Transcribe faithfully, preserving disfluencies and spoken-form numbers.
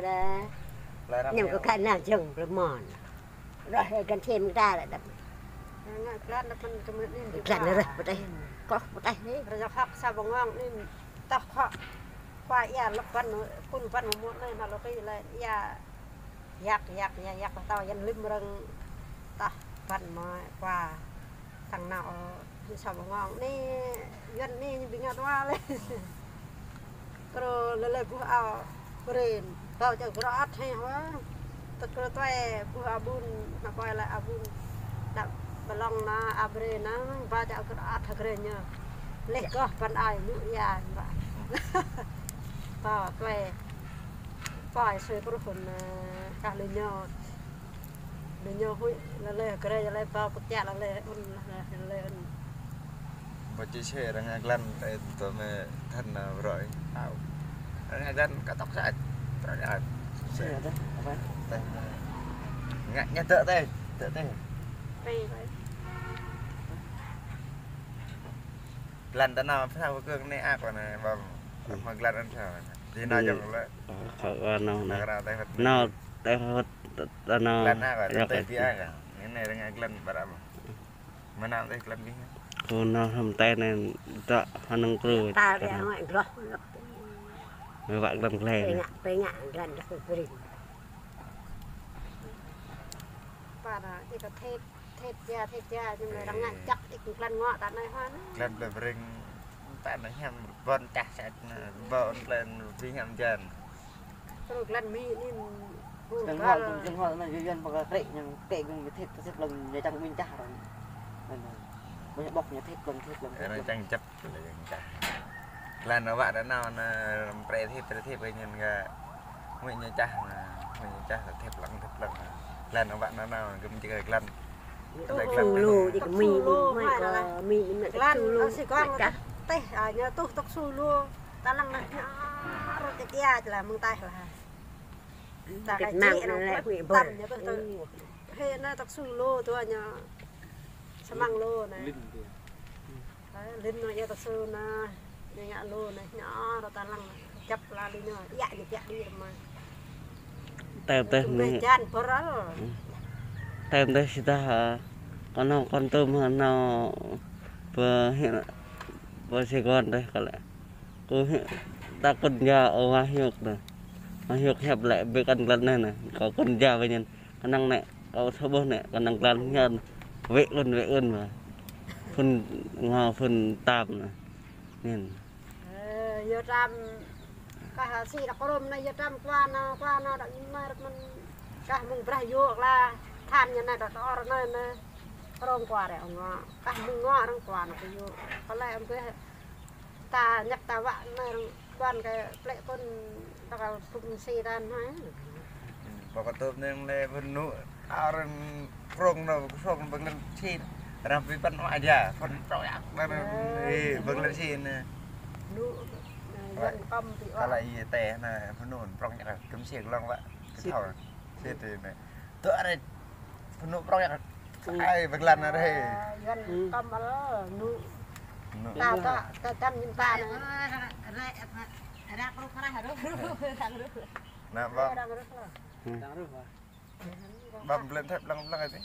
Dah. Ñăm kơ khăn nao jơ̆ng plơmon. Rơh găn thêm ta lĕ đăp. Ngă glan đăp mơ̆n kơ mơ̆n anai. Glan rơh pơtĕh. Koh pơtĕh anai. Rơh jơ̆ hŏk sa bơngong anai. Tah khŏ. Khua ia lăp băn, kun băn mơ̆n anai, nao lŏ kơ lĕ ia. Yak, yak, ia, yak, tao yan lĭm rơ̆ng tah băn mơ̆ khua. Tăng nao, sa bơngong anai, Yuan anai ñu ƀing ngă dua lĕ. Kơ lĕ lĕ buh ao brên, bao čơ kơ ăt hĕ hua. Tơ kơ tuai buh ao ƀun, nao poi lĕ ao ƀun. Đăp bơlong nao ao brên nao, bao čơ kơ ăt hă brên ñu. Lĕ kơ băn ai ñu ia, ƀă. Bao tuai. Poi sui pruh hŭn, ơ, kah lĕ ñu. Lĕ ñu huĭ, lĕ lĕ grê, lĕ lĕ pơkă, lĕ lĕ un, lĕ lĕ un. Bơ či sĕ rơngai glan, ơ, tơ mĕ than, ơ, brơi. Au. Rơngai glan kơ tŏk sat. Brơi. Sĕ. Sĕ dah, apa? Teh. Ngă, ngă tơ teh, tơ teh. Teh. Glan tơ nao, pơsao pơkơ̆ng anai ak anai, băm. Mă glan ăn sao anai. Di nao jơ̆ng lĕ. Kơ nao anai. Nao teh hŭt. Nao teh hŭt, tơ nao. Glan ak, teh bi ak. Anai rơngai glan ƀă ră mơ̆. Mơnam teh glan gih. Kơ nao hăm teh anai dŏ hơnơ̆ng kru. Ta rơngai glan. Mơ̆ wă glan glai anai. Pĕ ngă, pĕ ngă glan gih pơbring. Pă nao, ih kơ thĕp, thĕp ja, thĕp ja, ñu mơ̆ răng ngă čăk ih glan ngŏ ta anai hăn. Glan plei Breng, ta anai hiam ƀôn čah sat anai, ƀôn plei Breng hiam jan. Kơ glan Mi anai, ƀu glan ngŏ, glan ngŏ anai, Yuan pơkă krĕ, ñu krĕ gơ̆ng ñu thĕp, thĕp lăng ñu čang min čah răng. Anai, ƀu ñu ƀŏk ñu thĕp lăng, thĕp lăng, thĕp lăng. Anai čang čăp. Glan wă ta nao anai, prĕ thĕp, prĕ thĕp kơ ñen kơ. Mui ñu čah anai, mui ñu čah thĕp lăng, thĕp lăng. Glan wă ta nao, gơ̆m či kơ glan. Tŏk su lu, či kơ Mi, tŏk su lu, mui kơ Mi, mui tŏk su lu. Glan, ơ, si kong teh, a, ñu tuh tŏk su lu. Ta lăng anai, ñu rơ̆t tơtia či lah, mơ̆ng taih lah. Ta kơ či anai lĕ, mui bơr. Tam ñu tuh tơ. Hĕ anai tŏk su lu tuh ñu. Samăng lu anai. Lin tuh. Ơ, lin ñu ia tơsu anai, ñu ngă lu anai, ñu rơ̆t ta lăng, čăp la lin ñu, ia ñu piă đĭ rơma. Tơm tơh anai. Jan pơrăl. Tơm tơh si tah, ơ, kơ nao Kon Tum hă, nao pơ hĕ, pơ Sài Gòn tơh kơ lĕ. Kơ hĕ, ta kŭn ja ơ wa hiôk anai. Wa hiôk hiăp lĕ bĕ kăn glan anai anai, kơ kŭn ja wơ̆t ñen. Kơnang anai, kâo sa boh anai, kơnang glan hian. Wĕ ŭn, wĕ ŭn mơ̆. Phun ngă, phun tam anai. Nin. Ơ, yua tam, kah si đak rom anai, yua tam kua nao, kua nao, đak ñu anai rơ̆k mơ̆n. Kah mơ̆ng brah yua kla, than ñu anai, đak tơ or anai anai. Rom kua rĕ ngă. Kah mơ̆ng ngă rơ̆ng kua nao kơ yua. Kơ lĕ ăm bĕ. Ta ñăp ta wă anai rơ̆ng. Kuan kơ plĕ kŭn ta kơ phŭk si ta anai. Ƀă kơ tŭp anai lĕ phun nŭ, arăng prong nao, prong nao ƀơ̆ng lĕ si. Răng pi păn wă ja, phun prong yak anai, ơ, ƀơ̆ng lĕ si anai. Nŭ, ơ, Yuan kăm pi wă. Kơ lĕ ia teh anai, phun nŭ, prong yak, kơm si glông wă. Kơ thâo. Si teh anai. Tơ arăng, phun nŭ prong yak. Ai, ƀơ̆ng lĕ anai. Ơ, Yuan kăm ăl, nŭ. Nŭ. Ta, ta, ta, tam ñin ta anai. Nă, ƀă. Ƀă, blĕ thĕp lăng, lăng ai tih.